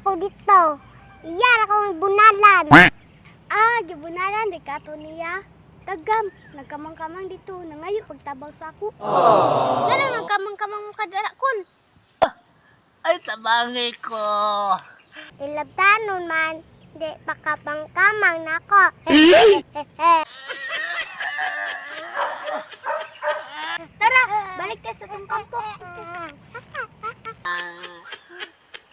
ko dito. Iya ra ko bunalan. Ah, gibunalan di ka to niya. Tagam, nagkamang-kamang dito, nangayo pagtabang sa ako. Ganang nagkamang-kamang mo kadara kun. Ay, tabangi ko. Ilabtanon man, di pakapangkamang nako. Tara, balik tayo sa tong kampo.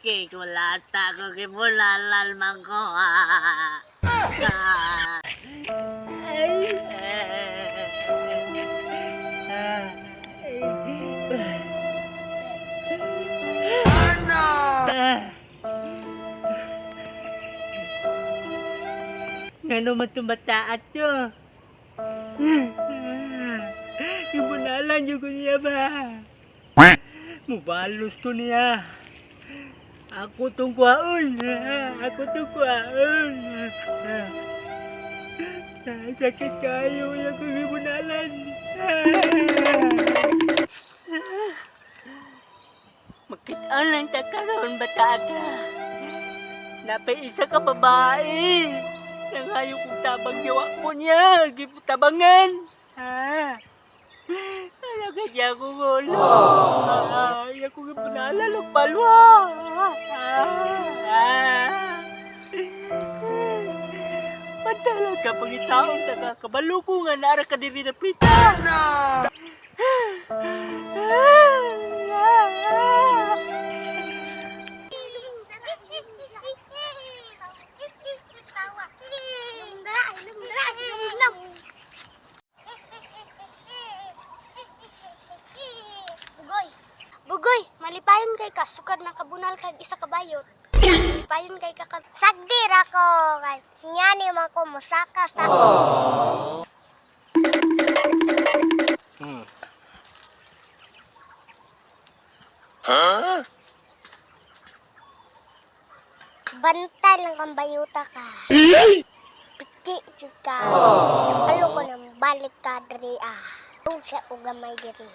Kikulata ko, kibulalan man ko. Ah. Ah. Ay. Ah. Ah. Ngano man tumataat to? Ibunalan yun ko niya ba? Mubalos ko niya. Ako tong kwaon. Ako tong kwaon. Sakit kayo yung kong ibunalan. Magkitaan lang ta karon bata ka. Napay isa ka babae. Nangayo kong tabang yawa mo niya. Giputabangan. Ha? Ano kanya ko ulo? Ay, ako nga panalal og palwa. Ah. Pantala ka pangitaon ta ka kabalo ko nga naara ka diri na pita. Bugoy, Bugoy, malipayon kay ka, sukad na kabunal kag isa ka bayot. Malipayon kay ka. Sagdir ako kay nyani man ko mosaka sa. Bantay lang kang bayuta ka. Piti jud ka. Alo ko nang balik ka diri ah. Tung siya og gamay diri.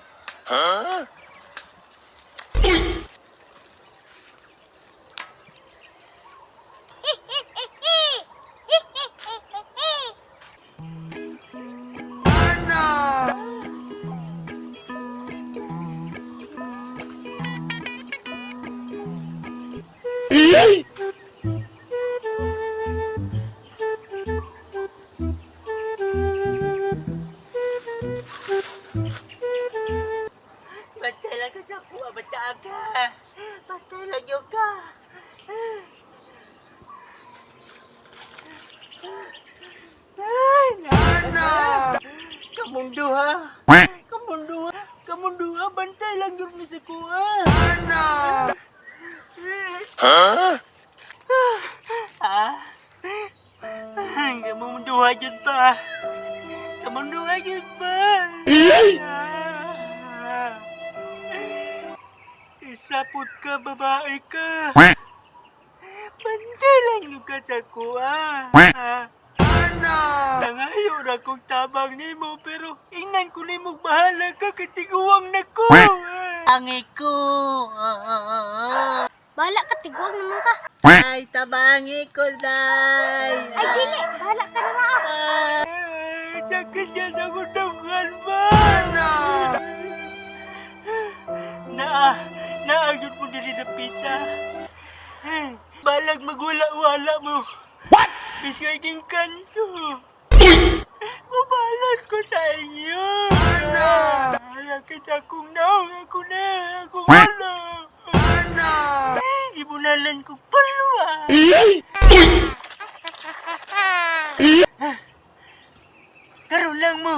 Bantay ka sa kuha, bata ka. Bantay lang yun ka. Ay, na. Kamong duha. Kamong duha. Kamong duha. Bantay lang yun mi sa kuha. Ah? Kamong duha yun pa. Kamong duha yun pa. Ah. Isapot ka, babae ka. Bantay lang yun ka sa kuha. Ah. Nangayo ra kong tabang nimo pero ingnan ko nimo bahala ka kay tiguang na ko. Angi ko. Bahala ka, tiguang naman ka. Ay, tabangi ko, day. Ay dili, bahala ka na ra. Ay, sakit yan ako dangkan ba? Naa, naayod mo dili na pita. Balag magwala-wala mo. What? Bisay king kanto. Mabalas ko sa inyo. Sakit akong naong ako na. Akong wala. Ibunalan ko palwa. Karon lang mo.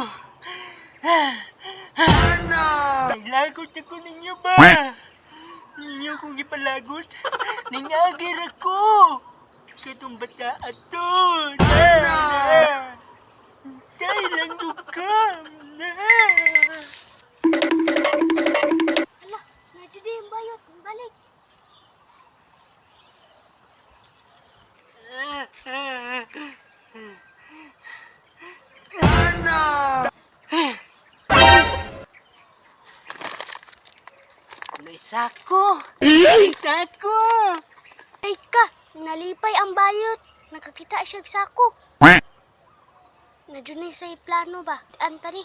Naglagot ako ninyo ba? Ninyo kong gipalagot? Ningagir ako! Katong bata ato! Na! Dahil lang ka! Na! Ala, nadyo yung bayot, balik. Naisa ko! Naisa ko! Ay ka, nalipay ang bayot. Nakakita siya og sako. Nadunay sa plano ba? Antari.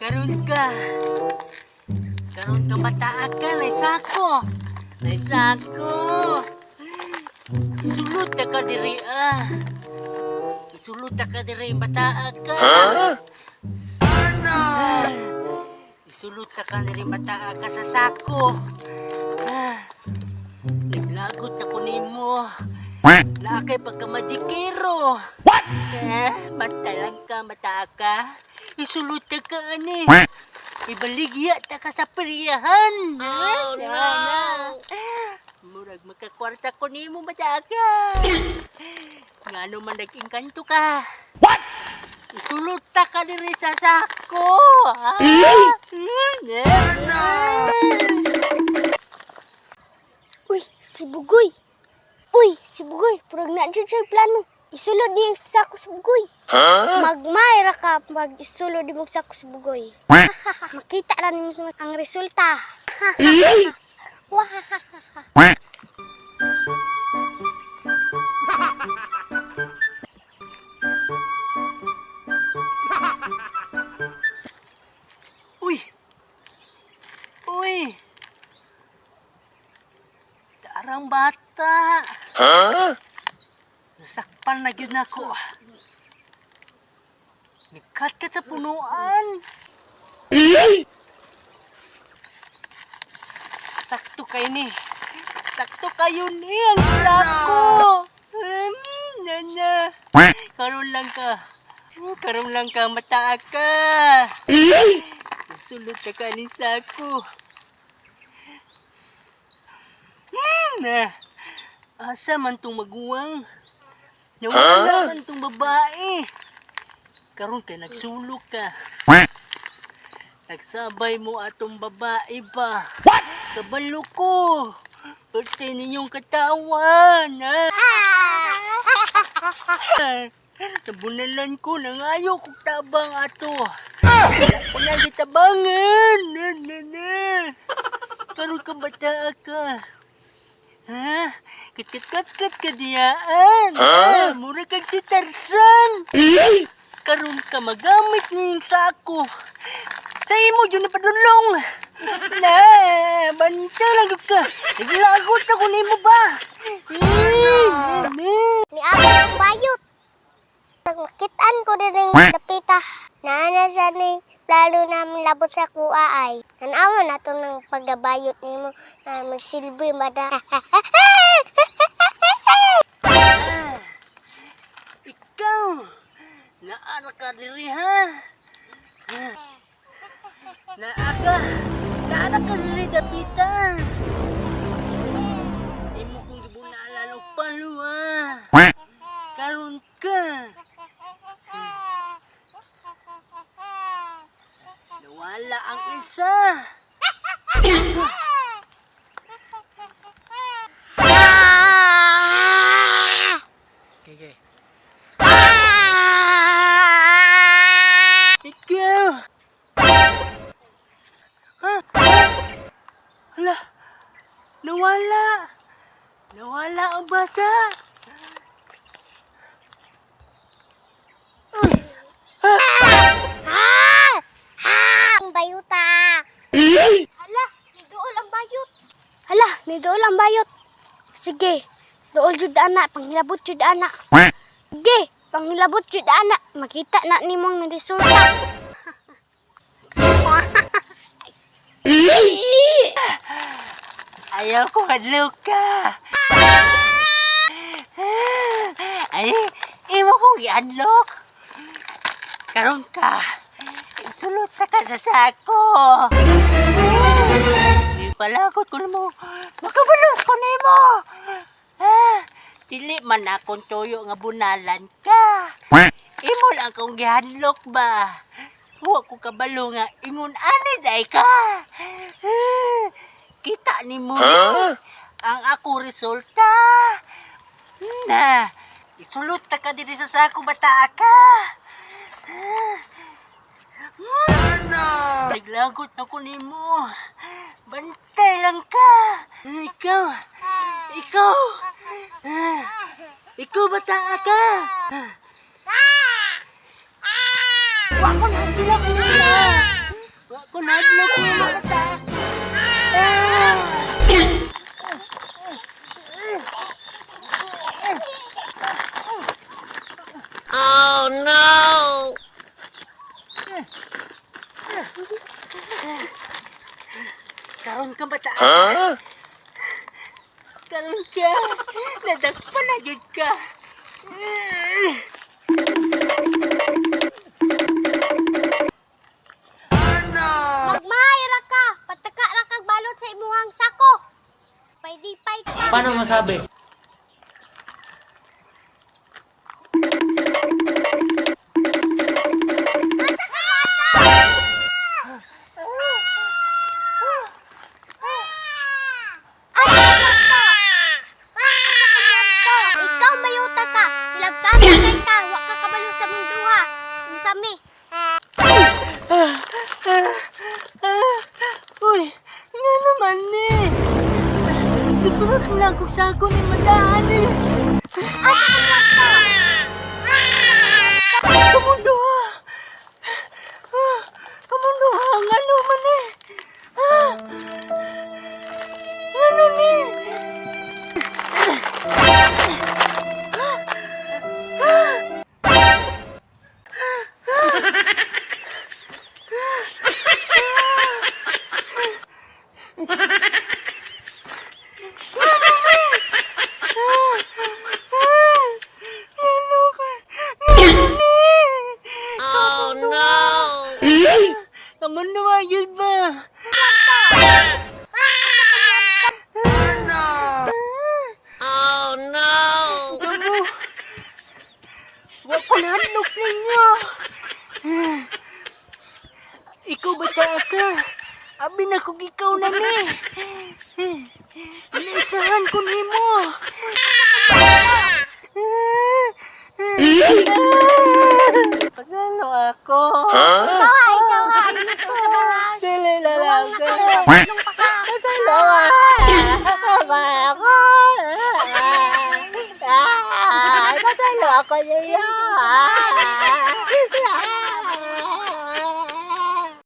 Karon ka. Karon ka bataa ka, naisako. Naisako. Isulod na ka diri ah. Isulod na ka diri bataa ka. Ah, isulod na ka diri bataa ka sa sako. Ah, naglagot na ko nimo. Naa kay pagkamajikero. What? Eh, mata lang ka, mata ka. Isulod ta ka ani. Ibaligya ta ka sa periyahan. Oh, no. Murag makakwarta ko nimo mata ka. Ngano man nag-engkanto ka. What? Isulod ta ka diri sa sako. Ah, no. Uy, si Bugoy. Uy, si Bugoy. Purag na dyan siya plano. Isulod niya ang sako sa Bugoy. Magmay ra ka pag isulod mo ang sako sa Bugoy. Makita ra nimo ang resulta. Wah. Uy! Uy! Darang bata! Nasakpan na gyud nako. Nagkat sa punuan. Sakto kay ni. Sakto kayo ni ang sako. Nana. Karon lang ka. Karon lang ka mataa ka. Sulod ka kanin sako. Na. Asa man tong maguwang? Nawala man tong babae. Karon kay nagsulok ka. Nagsabay mo atong babae ba? What? Kabalo ko. Perte ninyong katawan. Ha? Tabunalan ko nangayo kog tabang ato. Wala ko na gitabangan. Na, na, na. Karon ka bata ka. Ha? Kat-kat-kat ka diyaan. Ha? Mura kag si Tarzan. Karon ka magamit ning sako. Sa imo jud na padulong. Na, banta lang gyud ka. Naglagot ako nimo ba? Eh, na. Ni ako ang bayot. Nakitaan ko din ang dapita. Naana sa ni lalo na labot sa kuha ay. Nanawa na to ng pagdabayot nimo na magsilbi mada. Ikaw! Naara ka diri ha? Naa ka! Naara ka diri dapita! Imo kong gibunaalan og palo ha! Karon ka! Nawala ang isa! Okay, Ikaw! Ha? Hala! Nawala! Nawala ang bata! Ang bayuta. Hala, niduol ang bayot. Hala, niduol ang bayot. Sige, duol jud ana, panghilabot jud ana. Sige, panghilabot jud ana. Makita na nimong resulta. Ayaw ko hadlok ka! Ay, imo kong i-unlock! Karon ka, sulot sa ka sa sako! Ipalakot ko nimo, makabalot ko nimo! Ah, dili man akong tuyo nga bunalan ka. Imo lang akong gihanlok ba? Wa ko kabalo nga ingon ani day ka. Ah, kita nimo ang ako resulta. Na, isulot ta ka diri sa sako bata ka. No. Naglagot na ko nimo. Bantay lang ka. Ikaw. Ikaw! Ah, ikaw bata ka! Wa ko nahadlok nila! Wa ko nahadlok nila, bata ka! Ah! Oh no! Karon ka, bata ka! Huh? Karon ka! Nadakpan na jud ka! Magmahay ra ka, pataka ra kag balot sa imuhang sako. Paydipay ka. Paano masabi? Ay, ikaw mayuta ka. Hilabtan kay ka, wa ka kabalo sa munduha. Unsa mi? Ah, ah, ah. Uy, nga naman eh. Gusto na lang kong sako ni Madaan eh. Asa ka to? Kamong duha. Ah, kamong duha, nga naman eh. Ah, ano ni? Ano ka? Ano ni? Oh no! Kamong duha yun ba? Oh no! Kamu! Wa ko nahadlok ninyo! Ikaw ba ka? Abi na kung ikaw na ni! Naisahan ko nimo! Pasalo ako! Huh? Ikaw ha, ikaw ha. Ano to sa bahay? Dili na lang Duwang na ka! kayo. Nung pa ka. Pasalo ako! Ako! Ah! Pasalo ako niyo! Ah!